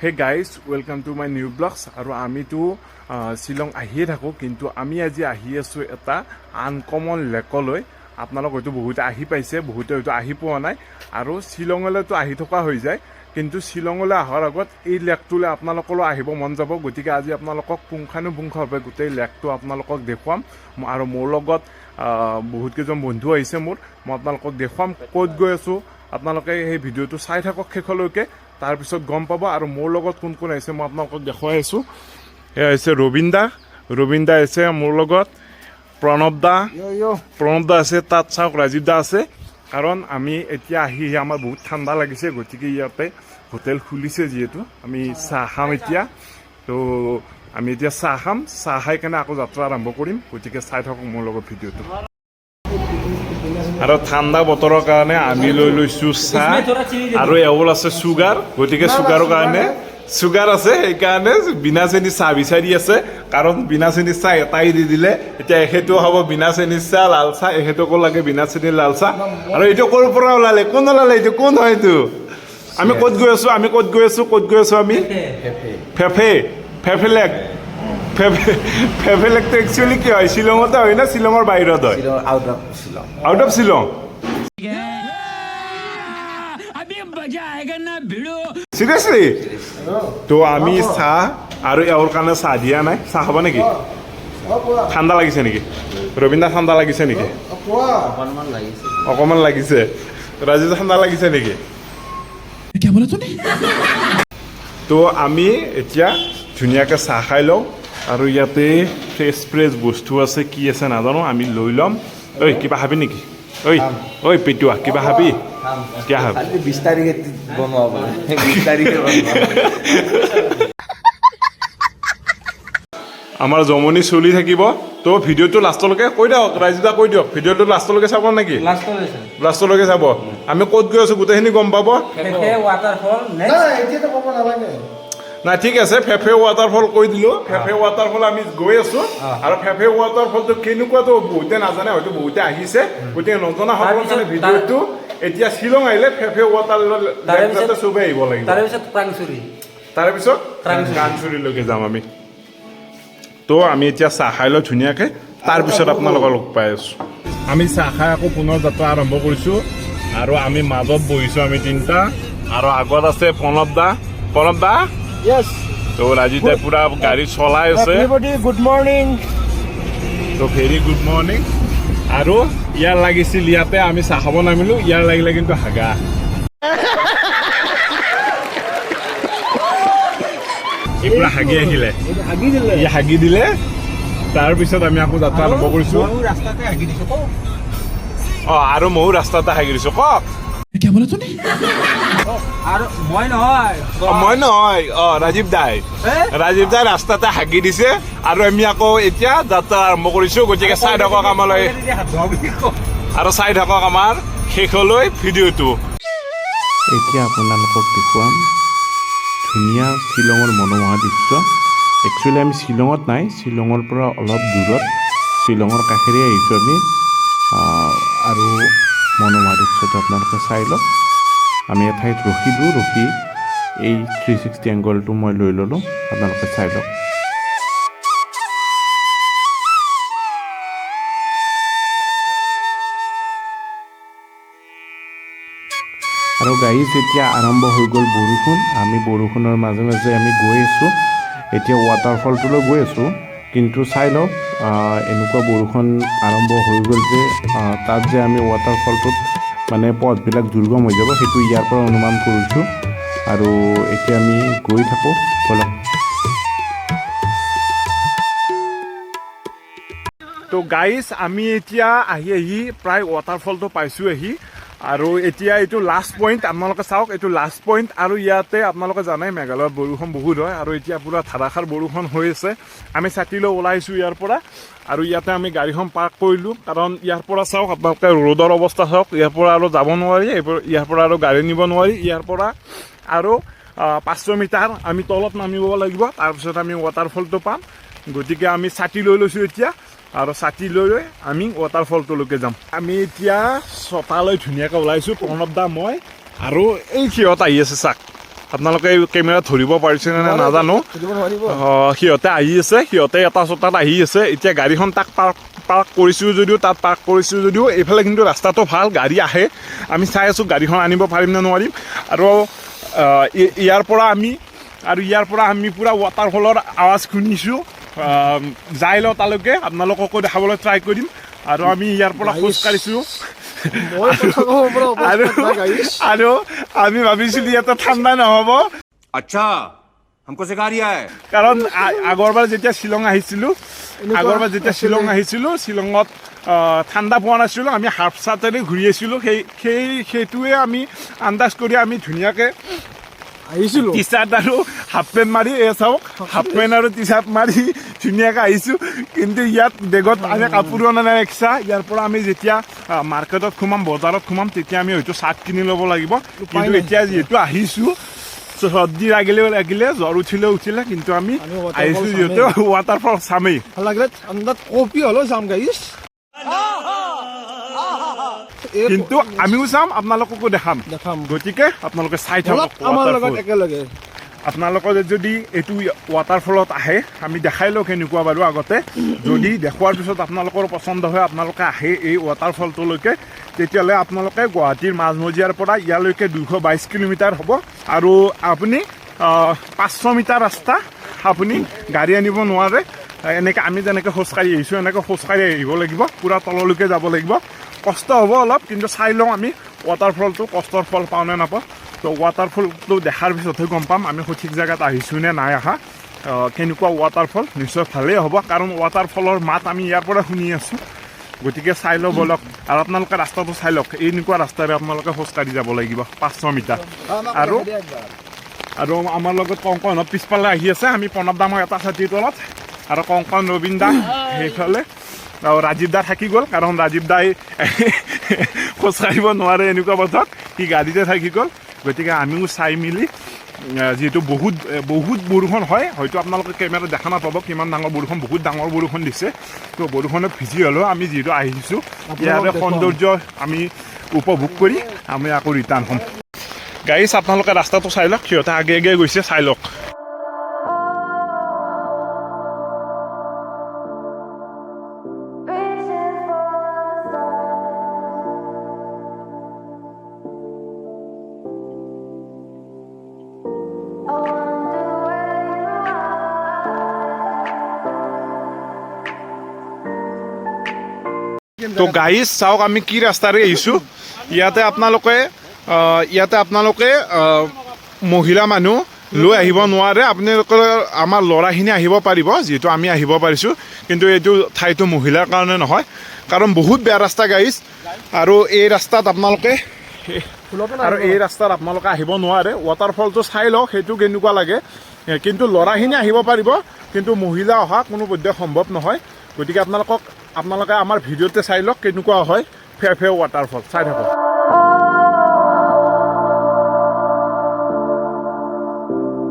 Hey guys, welcome to my new vlogs. আৰু আমিতো শ্বিলং আহিয়ে থাকোঁ, কিন্তু আমি আজি আহি আছোঁ এটা আনকমন লেকলৈ। আপোনালোক হয়তো বহুতে আহি পাইছে, বহুতে হয়তো আহি পোৱা নাই। আৰু শ্বিলঙলৈতো আহি থকা হৈ যায়, কিন্তু শ্বিলঙলৈ অহাৰ আগত এই লেকটোলৈ আপোনালোকৰো আহিব মন যাব। গতিকে আজি আপোনালোকক পুংখানুপুংখভাৱে গোটেই লেকটো আপোনালোকক দেখুৱাম। আৰু মোৰ লগত বহুত কেইজন বন্ধু আহিছে মোৰ। মই আপোনালোকক দেখুৱাম ক'ত গৈ আছোঁ। আপোনালোকে সেই ভিডিঅ'টো চাই থাকক শেষলৈকে, তাৰপিছত গম পাব। আৰু মোৰ লগত কোন কোন আহিছে মই আপোনালোকক দেখুৱাই আছোঁ। এয়া হৈছে ৰবীন দা, ৰবীন দা আহিছে মোৰ লগত, প্ৰণৱ দা, প্ৰণৱ দা আছে তাত, চাওক ৰাজীৱ দা আছে। কাৰণ আমি এতিয়া আহি আমাৰ বহুত ঠাণ্ডা লাগিছে, গতিকে ইয়াতে হোটেল খুলিছে যিহেতু আমি চাহ খাম এতিয়া। তো আমি এতিয়া চাহ খাম, চাহ খাই কেনে আকৌ যাত্ৰা আৰম্ভ কৰিম। গতিকে চাই থাকক মোৰ লগত ভিডিঅ'টো। আৰু ঠাণ্ডা বতৰৰ কাৰণে আমি লৈ লৈছোঁ চাহ। আৰু এওঁৰ আছে চুগাৰ, গতিকে চুগাৰৰ কাৰণে, চুগাৰ আছে সেইকাৰণে বিনা চেনি চাহ বিচাৰি আছে। কাৰণ বিনা চেনিৰ চাহ এটাই দি দিলে, এতিয়া এখেতো হ'ব বিনা চেনিৰ চাহ, লাল চাহ। এখেতকো লাগে বিনা চেনিৰ লাল চাহ। আৰু এইটো ক'ৰ পৰা ওলালে? কোন ওলালে এইটো? কোন হয় এইটো? আমি ক'ত গৈ আছো? আমি ক'ত গৈ আছো? ক'ত গৈ আছো আমি? ফেফে, ফেফে লেক। ফেফে, ফেফে লেকটো একচুৱেলি কি হয়? শ্বিলঙতে হয় না শ্বিলঙৰ বাহিৰত হয়? Out of Shillong. Out of Shillong. अभी मजा आएगा ना भिड़ो। চিৰিয়াছলি? তো আমি চাহ আৰু এওঁৰ কাৰণে চাহ দিয়া নাই। চাহ খাব নেকি? ঠাণ্ডা লাগিছে নেকি ৰবীন্দ্ৰ? ঠাণ্ডা লাগিছে নেকি? অকণমান লাগিছে। অকণমান লাগিছে। ৰাজীৱ, ঠাণ্ডা লাগিছে নেকি? তো আমি এতিয়া ধুনীয়াকৈ চাহ খাই লওঁ। আৰু ইয়াতে ফ্ৰেছ ফ্ৰেছ বস্তু আছে, কি আছে নাজানো, আমি লৈ ল'ম। ঐ, কিবা খাবি নেকি? ঐ ঐ পেটুৱা, কিবা খাবি? কিয় খাবি? খালি 20 তাৰিখে বনোৱা বোলে, 20 তাৰিখে বনোৱা। আমাৰ জমনি চলি থাকিব। তো ভিডিঅ'টো লাষ্টলৈকে কৈ দিয়ক, ৰাজীৱ দা, কৈ দিয়ক, ভিডিঅ'টো লাষ্টলৈকে চাব নেকি? লাষ্টলৈকে চাব। আমি ক'ত গৈ আছো গোটেইখিনি গম পাব। ৱাটাৰফল। এতিয়াতো ক'ব নালাগে। নাই, ঠিক আছে, ফেফে ৱাটাৰফল কৈ দিলো। ফেফে ৱাটাৰফল আমি গৈ আছো। আৰু ফেফে ৱাটাৰফলটো কেনেকুৱাটো বহুতে নাজানে, হয়তো বহুতে আহিছে। গতিকে নজনা সকলৰ কাৰণে ভিডিঅ'টো। এতিয়া শ্বিলং আহিলে ফেফে ৱাটাৰ চবেই আহিব লাগিব। তাৰে পিছত ক্ৰাংচুৰি। তাৰে পিছত কানচুৰিলৈকে যাম আমি। তো আমি এতিয়া চাহ খাই লওঁ ধুনীয়াকে, তাৰপিছত আপোনালোকক লগ পাই আছো। আমি চাহ খাই আকৌ পুনৰ যাত্ৰা আৰম্ভ কৰিছোঁ। আৰু আমি মাজত বহিছোঁ আমি তিনিটা, আৰু আগত আছে প্ৰণৱ দা, প্ৰণৱ দা। য়েছ। তো ৰাজীৱ দাই পুৰা গাড়ী চলাই আছে। Everybody, good morning. তো ভেৰি গুড মৰ্ণিং। আৰু ইয়াৰ লাগিছিল, ইয়াতে আমি চাহ খাব নামিলো, ইয়াৰ লাগিলে কিন্তু হাগা। ই পুৰা হাগি আহিলে। হাগি দিলে। ই হাগি দিলে। তাৰপিছত আমি আকৌ যাত্ৰা আৰম্ভ কৰিছো। ৰাস্তাতে হাগি দিছো কওক। অ, আৰু ময়ো ৰাস্তাতে হাগি দিছো, কওক। আৰু মই নহয়। অ, মই নহয়, অ ৰাজীৱ দাই। এ? ৰাজীৱ দাই ৰাস্তাতে হাগি দিছে। আৰু আমি আকৌ এতিয়া যাত্ৰা আৰম্ভ কৰিছো। গতিকে চাই থাকক আমালৈ আৰু চাই থাকক আমাৰ শেষলৈ ভিডিঅ'টো। এতিয়া আপোনালোকক দেখুৱাম ধুনীয়া শ্বিলঙৰ মনোমোহা দৃশ্য। একচুৱেলি আমি শ্বিলঙত নাই, শ্বিলঙৰ পৰা অলপ দূৰত, শ্বিলঙৰ কাষেৰে আহিছোঁ আমি। আৰু মনোমোহা দৃশ্যটো আপোনালোকে চাই লওক। আমি এঠাইত ৰখিলোঁ, ৰখি এই 360 এংগলটো মই লৈ ল'লোঁ। আপোনালোকে চাই লওক। আৰু গাড়ী যেতিয়া আৰম্ভ হৈ গ'ল বৰষুণ, আমি বৰষুণৰ মাজে মাজে আমি গৈ আছোঁ। এতিয়া ৱাটাৰফলটোলৈ গৈ আছোঁ, কিন্তু চাই লওক, এনেকুৱা বৰষুণ আৰম্ভ হৈ গ'ল যে তাত যে আমি ৱাটাৰফলটোত মানে পথবিলাক দুৰ্গম হৈ যাব, সেইটো ইয়াৰ পৰা অনুমান কৰিছোঁ। আৰু এতিয়া আমি গৈ থাকোঁ, ব'লক। তো গাইজ, আমি এতিয়া আহি আহি প্ৰায় ৱাটাৰফলটো পাইছোঁ আহি। আৰু এতিয়া এইটো লাষ্ট পইণ্ট, আপোনালোকে চাওক, এইটো লাষ্ট পইণ্ট। আৰু ইয়াতে আপোনালোকে জানে মেঘালয়ত বৰষুণ বহুত হয়, আৰু এতিয়া পূৰা ধাৰাসাৰ বৰষুণ হৈ আছে। আমি ছাতি লৈ ওলাইছোঁ ইয়াৰ পৰা। আৰু ইয়াতে আমি গাড়ীখন পাৰ্ক কৰিলোঁ, কাৰণ ইয়াৰ পৰা চাওক আপোনালোকে, ৰ'দৰ অৱস্থা চাওক। ইয়াৰ পৰা আৰু যাব নোৱাৰি, ইয়াৰ পৰা আৰু গাড়ী নিব নোৱাৰি। ইয়াৰ পৰা আৰু 500 মিটাৰ আমি তলত নামিব লাগিব, তাৰপিছত আমি ৱাটাৰফলটো পাম। গতিকে আমি ছাতি লৈ লৈছোঁ এতিয়া, আৰু ছাতি লৈ লৈ আমি ৱাটাৰফলটোলৈকে যাম। আমি এতিয়া ছটালৈ ধুনীয়াকৈ ওলাইছোঁ, প্ৰণৱ দা, মই আৰু এই সিহঁত আহি আছে চাক। আপোনালোকে এই কেমেৰা ধৰিব পাৰিছেনে নে নাজানো। সুধিব নোৱাৰিব। সিহঁতে আহি আছে, সিহঁতে এটা চোতাত আহি আছে। এতিয়া গাড়ীখন তাক পাৰ্ক কৰিছোঁ যদিও, তাত পাৰ্ক কৰিছোঁ যদিও, এইফালে কিন্তু ৰাস্তাটো ভাল, গাড়ী আহে। আমি চাই আছোঁ গাড়ীখন আনিব পাৰিম নে নোৱাৰিম। আৰু ইয়াৰ পৰা আমি পূৰা ৱাটাৰফলৰ আৱাজ শুনিছোঁ। যাই লওঁ তালৈকে, আপোনালোককো দেখাবলৈ ট্ৰাই কৰিম। আৰু আমি ইয়াৰ পৰা খোজ কাঢ়িছোঁ। মই কথা ক'ব পৰা আৰু অৱস্থাত নাই, গাইছ। আৰু আমি ভাবিছিলোঁ ইয়াতে ঠাণ্ডা নহ'ব। अच्छा, हमको सिखा रिया है। কাৰণ আগৰবাৰ যেতিয়া শ্বিলং আহিছিলোঁ, এনেকুৱা আগৰবাৰ যেতিয়া আছিলে। শ্বিলং আহিছিলোঁ, শ্বিলঙত ঠাণ্ডা পোৱা নাছিলোঁ। আমি হাফ চাৰ্টেৰে ঘূৰি আছিলোঁ। সেই সেই সেইটোৱে আমি আন্দাজ কৰি আমি ধুনীয়াকৈ আহিছিলোঁ। টি চাৰ্ট আৰু হাফ পেণ্ট মাৰি, এই চাওক, হাফ পেণ্ট আৰু টি চাৰ্ট মাৰি ধুনীয়াকৈ আহিছোঁ। কিন্তু ইয়াত বেগত আমি কাপোৰো অনা নাই এক্সট্ৰা। ইয়াৰ পৰা আমি যেতিয়া মাৰ্কেটত সোমাম, বজাৰত সোমাম, তেতিয়া আমি হয়তো চাৰ্ট কিনি ল'ব লাগিব। কিন্তু নাই। এতিয়া যিহেতু আহিছোঁ, চৰ্দি লাগিলেও লাগিলে, জ্বৰ উঠিলেও উঠিলে, কিন্তু আমি আমি waterfall আহিছোঁ যিহেতু ৱাটাৰফল চামেই। ভাল লাগিলে ঠাণ্ডাত কঁপি হ'লেও যাম, গাইছ। এই কিন্তু আমিও চাম, আপোনালোককো দেখাম। দেখাম। গতিকে আপোনালোকে চাই থাকক ব'লক আমাৰ লগত waterfall। একেলগে। আপোনালোকৰ যদি এইটো ৱাটাৰফলত আহে, আমি দেখাই লওঁ কেনেকুৱা বাৰু আগতে। যদি দেখুৱাৰ পিছত আপোনালোকৰ পচন্দ হয়, আপোনালোকে আহে এই ৱাটাৰফলটোলৈকে, তেতিয়াহ'লে আপোনালোকে গুৱাহাটীৰ মাজমজিয়াৰ পৰা ইয়ালৈকে 222 কিলোমিটাৰ হ'ব আৰু আপুনি 500 মিটাৰ ৰাস্তা আপুনি গাড়ী আনিব নোৱাৰে। এনেকৈ আমি যেনেকৈ খোজকাঢ়ি আহিছোঁ, এনেকৈ খোজকাঢ়ি আহিব লাগিব, পূৰা তললৈকে যাব লাগিব। কষ্ট হ'ব অলপ, কিন্তু চাই লওঁ আমি ৱাটাৰফলটো, কষ্টৰ ফল পাওঁ নে নাপাওঁ। তো ৱাটাৰফলটো দেখাৰ পিছতহে গম পাম আমি সঠিক জেগাত আহিছোঁ নে নাই অহা। কেনেকুৱা ৱাটাৰফল, নিশ্চয় ভালেই হ'ব, কাৰণ ৱাটাৰফলৰ মাত আমি ইয়াৰ পৰা শুনি আছোঁ। গতিকে চাই লওঁ ব'লক। আৰু আপোনালোকে ৰাস্তাটো চাই লওক, এনেকুৱা ৰাস্তাৰে আপোনালোকে খোজকাঢ়ি যাব লাগিব 500 মিটাৰ। আৰু আমাৰ লগত কংকনত পিছফালে আহি আছে। আমি প্ৰণৱ দামৰ এটা ছাতিৰ তলত আৰু কংকন, ৰবীন দা সেইফালে আৰু ৰাজীৱ দা থাকি গ'ল, কাৰণ ৰাজীৱ দাই খোজকাঢ়িব নোৱাৰে এনেকুৱা পথত, সি গাড়ীতে থাকি গ'ল। গতিকে আমিও চাই মেলি, যিহেতু বহুত বহুত বৰষুণ হয়, হয়তো আপোনালোকে কেমেৰাত দেখা নাপাব কিমান ডাঙৰ বৰষুণ, বহুত ডাঙৰ বৰষুণ দিছে। তো বৰষুণত ভিজি হ'লেও আমি যিহেতু আহিছোঁ, ইয়াৰে দেখুৱাম। সৌন্দৰ্য আমি উপভোগ কৰি আমি আকৌ ৰিটাৰ্ণ হ'ম। গাইছ, আপোনালোকে ৰাস্তাটো চাই লওক, সিহঁতে আগে আগে গৈছে, চাই লওক। Reaching for stars. I wonder where you are. তো গাইজ, চাওক আমি কি ৰাস্তাৰে আহিছোঁ। ইয়াতে আপোনালোকে মহিলা মানুহ লৈ আহিব নোৱাৰে। আপোনালোকে আমাৰ ল'ৰাখিনি আহিব পাৰিব, যিহেতু আমি আহিব পাৰিছোঁ, কিন্তু এইটো ঠাইটো মহিলাৰ কাৰণে নহয়, কাৰণ বহুত বেয়া ৰাস্তা গাইজ। আৰু এই ৰাস্তাত আপোনালোকে আহিব নোৱাৰে। ৱাটাৰফলটো চাই লওক, সেইটো কেনেকুৱা লাগে। কিন্তু ল'ৰাখিনি আহিব পাৰিব, কিন্তু মহিলা অহা কোনো পধ্যে সম্ভৱ নহয়। গতিকে আপোনালোকে আমাৰ ভিডিঅ'তে চাই লওক কেনেকুৱা হয় ফেৰ ফেৰ ৱাটাৰফল, চাই থাকক।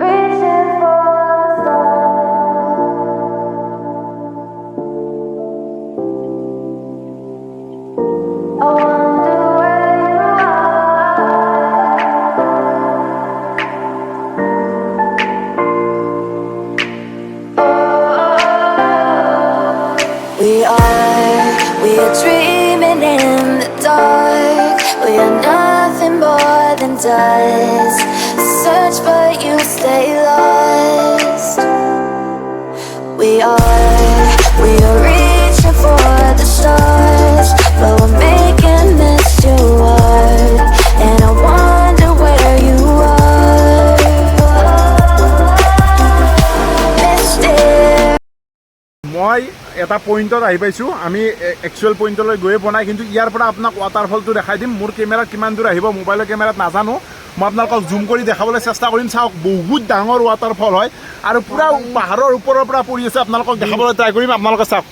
Reaching for stars. I wonder where you are. We are dreaming in the dark. We are nothing more than dust. Search, but you stay lost. We are reaching for the stars, but we're making this too hard. And I wonder where you are. Mysterious. মই এটা পইণ্টত আহি পাইছোঁ। আমি actual পইণ্টলৈ গৈয়ে পোৱা নাই, কিন্তু ইয়াৰ পৰা আপোনাক ৱাটাৰফলটো দেখাই দিম। মোৰ কেমেৰাত কিমান দূৰ আহিব, মোবাইলৰ কেমেৰাত নাজানো, মই আপোনালোকক জুম কৰি দেখাবলৈ চেষ্টা কৰিম। চাওক, বহুত ডাঙৰ ৱাটাৰফল হয় আৰু পূৰা পাহাৰৰ ওপৰৰ পৰা পৰি আছে। আপোনালোকক দেখাবলৈ ট্ৰাই কৰিম, আপোনালোকে চাওক।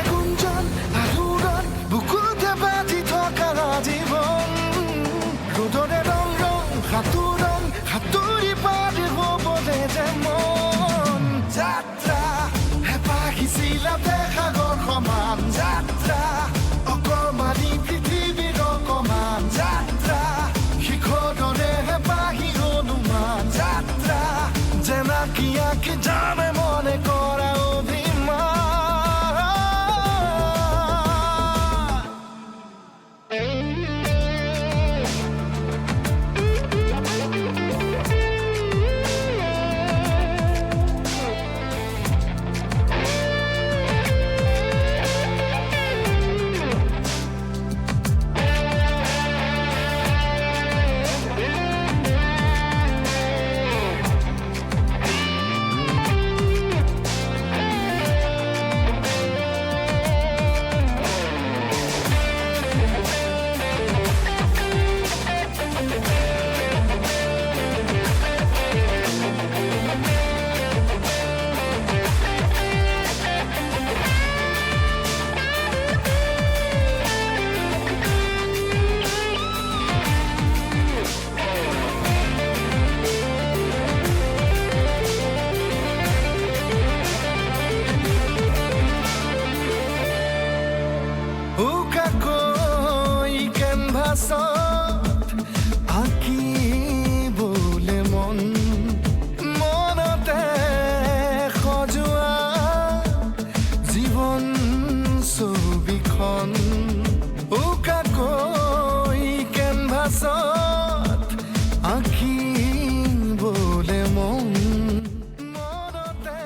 গুঞ্জন আলোড়ন বুকুতে বাজি থকা জীৱন, ৰ'দৰে ৰং ৰং সাঁতোৰণ সাঁতুৰি পাৰ হ'বলে যে মন। বিলাতে সাগৰ সমান যাত্ৰা অকমানি পৃথিৱীৰ অকমান যাত্ৰা শিখৰ দৰে হেঁপাহী অনুমান যাত্ৰা যেনাকি আঁকি যামে মনে কৰা অভিমান। উকাকৈ কেনভাছত আঁকিবলে মন মনতে সজোৱা জীৱন ছবিখন উকাকৈ কেনভাছত আঁকিবলে মন মনতে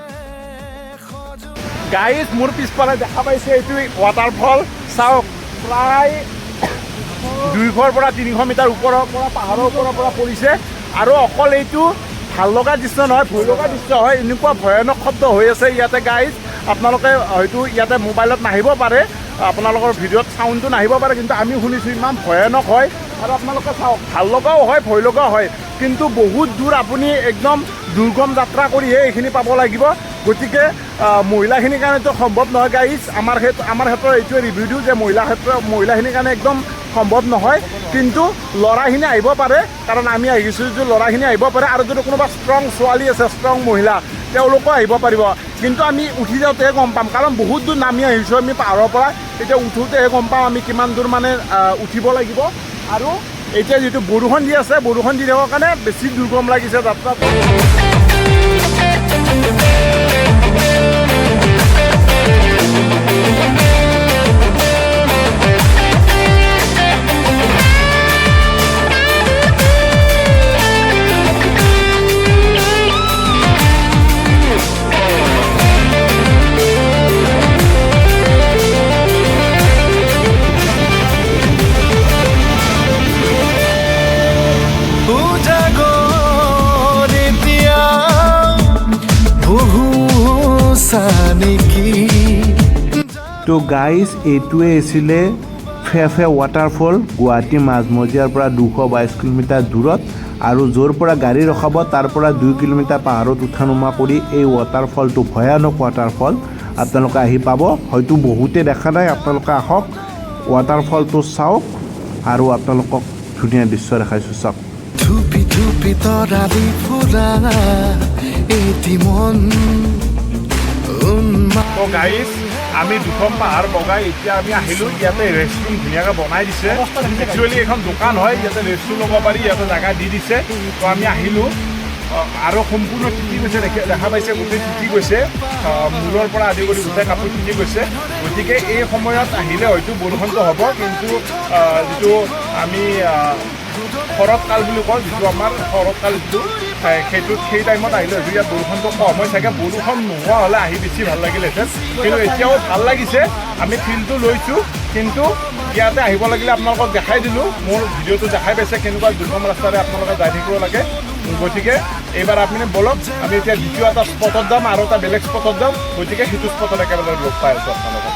সজোৱা। গাইজ, মোৰ পিছফালে দেখা পাইছে, এইটো ৱাটাৰফল। চাওক, প্ৰায় 200ৰ পৰা 300 মিটাৰ ওপৰৰ পৰা, পাহাৰৰ ওপৰৰ পৰা পৰিছে। আৰু অকল এইটো ভাল লগা দৃশ্য নহয়, ভয় লগা দৃশ্য হয়। এনেকুৱা ভয়ানক শব্দ হৈ আছে ইয়াতে গাইজ। আপোনালোকে হয়তো ইয়াতে মোবাইলত নাহিব পাৰে, আপোনালোকৰ ভিডিঅ'ত চাউণ্ডটো নাহিব পাৰে, কিন্তু আমি শুনিছোঁ, ইমান ভয়ানক হয়। আৰু আপোনালোকে চাওক, ভাল লগাও হয়, ভয় লগাও হয়, কিন্তু বহুত দূৰ আপুনি একদম দুৰ্গম যাত্ৰা কৰিহে এইখিনি পাব লাগিব। গতিকে মহিলাখিনিৰ কাৰণেতো সম্ভৱ নহয় গাইজ। আমাৰ ক্ষেত্ৰত এইটোৱে ৰিভিউ দিওঁ যে মহিলাখিনিৰ কাৰণে একদম সম্ভৱ নহয়, কিন্তু ল'ৰাখিনি আহিব পাৰে। কাৰণ আমি আহিছোঁ যে ল'ৰাখিনি আহিব পাৰে। আৰু যদি কোনোবা ষ্ট্ৰং ছোৱালী আছে, ষ্ট্ৰং মহিলা, তেওঁলোকো আহিব পাৰিব। কিন্তু আমি উঠি যাওঁতেহে গম পাম, কাৰণ বহুত দূৰ নামি আহিছোঁ আমি পাহাৰৰ পৰা। এতিয়া উঠোঁতেহে গম পাম আমি কিমান দূৰ মানে উঠিব লাগিব। আৰু এতিয়া যিটো বৰষুণ দি আছে, বৰষুণ দি থকাৰ কাৰণে বেছি দুৰ্গম লাগিছে যাত্ৰাটো। উজাগৰ এতিয়া বহু চানেকি। তো গাইজ, এইটোৱে আছিলে ফেফে ৱাটাৰফল, গুৱাহাটী মাজমজিয়াৰ পৰা 222 কিলোমিটাৰ দূৰত। আৰু য'ৰ পৰা গাড়ী ৰখাব, তাৰ পৰা 2 কিলোমিটাৰ পাহাৰত উঠা নমা কৰি এই ৱাটাৰফলটো, ভয়ানক ৱাটাৰফল, আপোনালোকে আহি পাব। হয়তো বহুতে দেখা নাই, আপোনালোকে আহক, ৱাটাৰফলটো চাওক আৰু আপোনালোকক ধুনীয়া দৃশ্য দেখাইছোঁ, চাওক। থুপি থুপি তৰালি ফুৰা এটি মন উন্মা তো গাইজ, আমি দুখন পাহাৰ বগাই এতিয়া আমি আহিলোঁ। ইয়াতে ৰেষ্ট ৰুম ধুনীয়াকৈ বনাই দিছে। একচুৱেলি এখন দোকান হয়, ইয়াতে ৰেষ্ট ৰুম ল'ব পাৰি, ইয়াতে জেগা দি দিছে। তো আমি আহিলোঁ আৰু সম্পূৰ্ণ তিতি গৈছে, দেখা পাইছে, গোটেই তিতি গৈছে। মূৰৰ পৰা আদি কৰি গোটেই কাপোৰ তিতি গৈছে। গতিকে এই সময়ত আহিলে হয়তো বৰষুণটো হ'ব, কিন্তু যিটো আমি শৰৎকাল বুলি কওঁ, যিটো আমাৰ শৰৎকাল যিটো, সেইটোত সেই টাইমত আহিলে হয়তো ইয়াত বৰষুণটো কম হৈ থাকে। বৰষুণ নোহোৱা হ'লে আহি বেছি ভাল লাগিলহেঁতেন, কিন্তু এতিয়াও ভাল লাগিছে। আমি ফিলটো লৈছোঁ, কিন্তু ইয়াতে আহিব লাগিলে আপোনালোকক দেখাই দিলোঁ, মোৰ ভিডিঅ'টো দেখাই পাইছে কেনেকুৱা দুৰ্গম ৰাস্তাৰে আপোনালোকে যাই থাকিব লাগে। গতিকে এইবাৰ আপুনি ব'লক, আমি এতিয়া দ্বিতীয় এটা স্পটত যাম আৰু এটা বেলেগ স্পটত যাম। গতিকে সেইটো স্পটত একেলগে লগ পাই আছোঁ আপোনালোকক।